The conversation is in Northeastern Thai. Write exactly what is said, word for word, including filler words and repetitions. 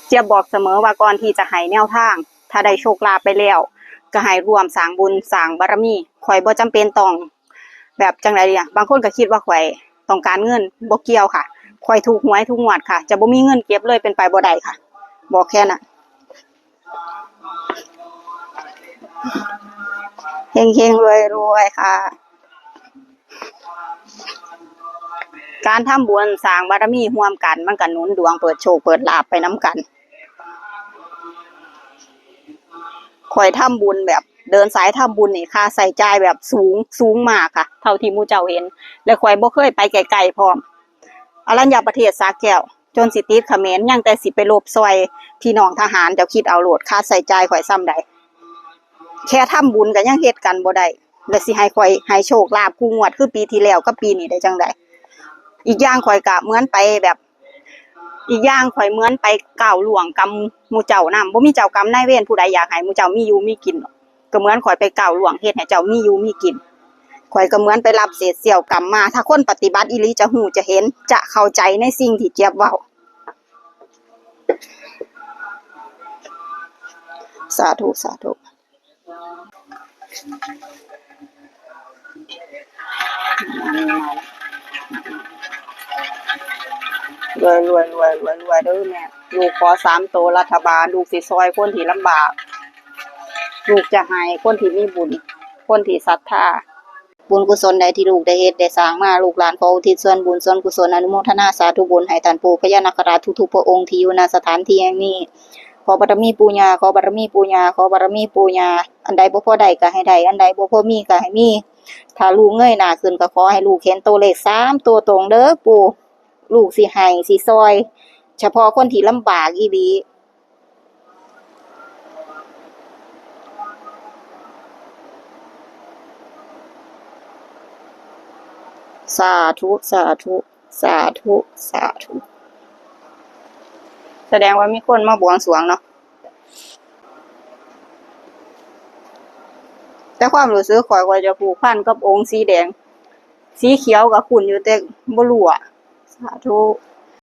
เจี๊ยบบอกเสมอว่าก่อนที่จะให้แนวทาง ถ้าได้โชคลาภไปแล้ว ก็ให้ร่วมสร้างบุญสร้างบารมี ข้อยบ่จำเป็นต้อง แบบจั่งใด๋ดีอะ บางคนก็คิดว่าข้อยต้องการเงิน บ่เกี่ยวค่ะ ข้อยถูกหวยทุกงวดค่ะ จะบ่มีเงินเก็บเลยเป็นไปบ่ได้ค่ะ บอกแค่นั้น เฮงๆ รวยๆ ค่ะ การทำบุญสร้างบารมีร่วมกัน มันก็หนุนดวงเปิดโชคเปิดลาภไปนำกัน ข้อยทำบุญแบบเดินสายทำบุญนี่ ค่าใช้จ่ายแบบสูง สูงมากค่ะ เท่าที่หมู่เจ้าเห็น และข้อยบ่เคยไปไกลๆ พร้อม อรัญญประเทศสระแก้ว จนสิติดเขมร ยังแต่สิไปรบซอยพี่น้องทหาร เจ้าคิดเอาโลด ค่าใช้จ่ายข้อยส่ำใด แค่ทำบุญก็ยังเฮ็ดกันบ่ได้ แล้วสิให้ข้อยให้โชคลาภคู่งวดคือปีที่แล้วกับปีนี้ได้จั่งใด อีกอย่างข้อยก็เหมือนไปแบบ อีกอย่างข้อยเหมือนไปก้าวล่วงกรรมหมู่เจ้านำ บ่มีเจ้ากรรมนายเวรผู้ใดอยากให้หมู่เจ้ามีอยู่มีกิน ก็เหมือนข้อยไปก้าวล่วงเฮ็ดให้เจ้ามีอยู่มีกิน ข้อยก็เหมือนไปรับเศษเสี้ยวกรรมมา ถ้าคนปฏิบัติอีหลีจะฮู้จะเห็น จะเข้าใจในสิ่งที่เจี๊ยบเว้า สาธุ สาธุ รวย รวย รวย รวย รวยเด้อแม่ ลูกขอสามโตรัฐบาล ลูกสิซอยคนที่ลำบาก ลูกจะให้คนที่มีบุญ คนที่ศรัทธา บุญกุศลใดที่ลูกได้เฮ็ดได้สร้างมา ลูกหลานขออุทิศส่วนบุญส่วนกุศล อนุโมทนาสาธุบุญให้ท่านปู่พญานาคราชทุกๆ พระองค์ที่อยู่ ณ สถานที่แห่งนี้ ขอบารมีปู่ย่า ขอบารมีปู่ย่า ขอบารมีปู่ย่า อันใดบ่พอได้ก็ให้ได้ อันใดบ่พอมีก็ให้มี ถ้าลูกเงยหน้าขึ้นก็ขอให้ลูกเห็นตัวเลขสามตัวตรงเด้อปู่ ลูกสิให้สิซอย เฉพาะคนที่ลำบากอีหลี สาธุ สาธุ สาธุ สาธุ แสดงว่ามีคนมาบวงสรวงเนาะ แต่ความรู้สึกข้อย ข้อยจะผูกพันกับองค์สีแดง สีเขียวก็คุ้นอยู่ แต่บ่รู้อะ สาธุ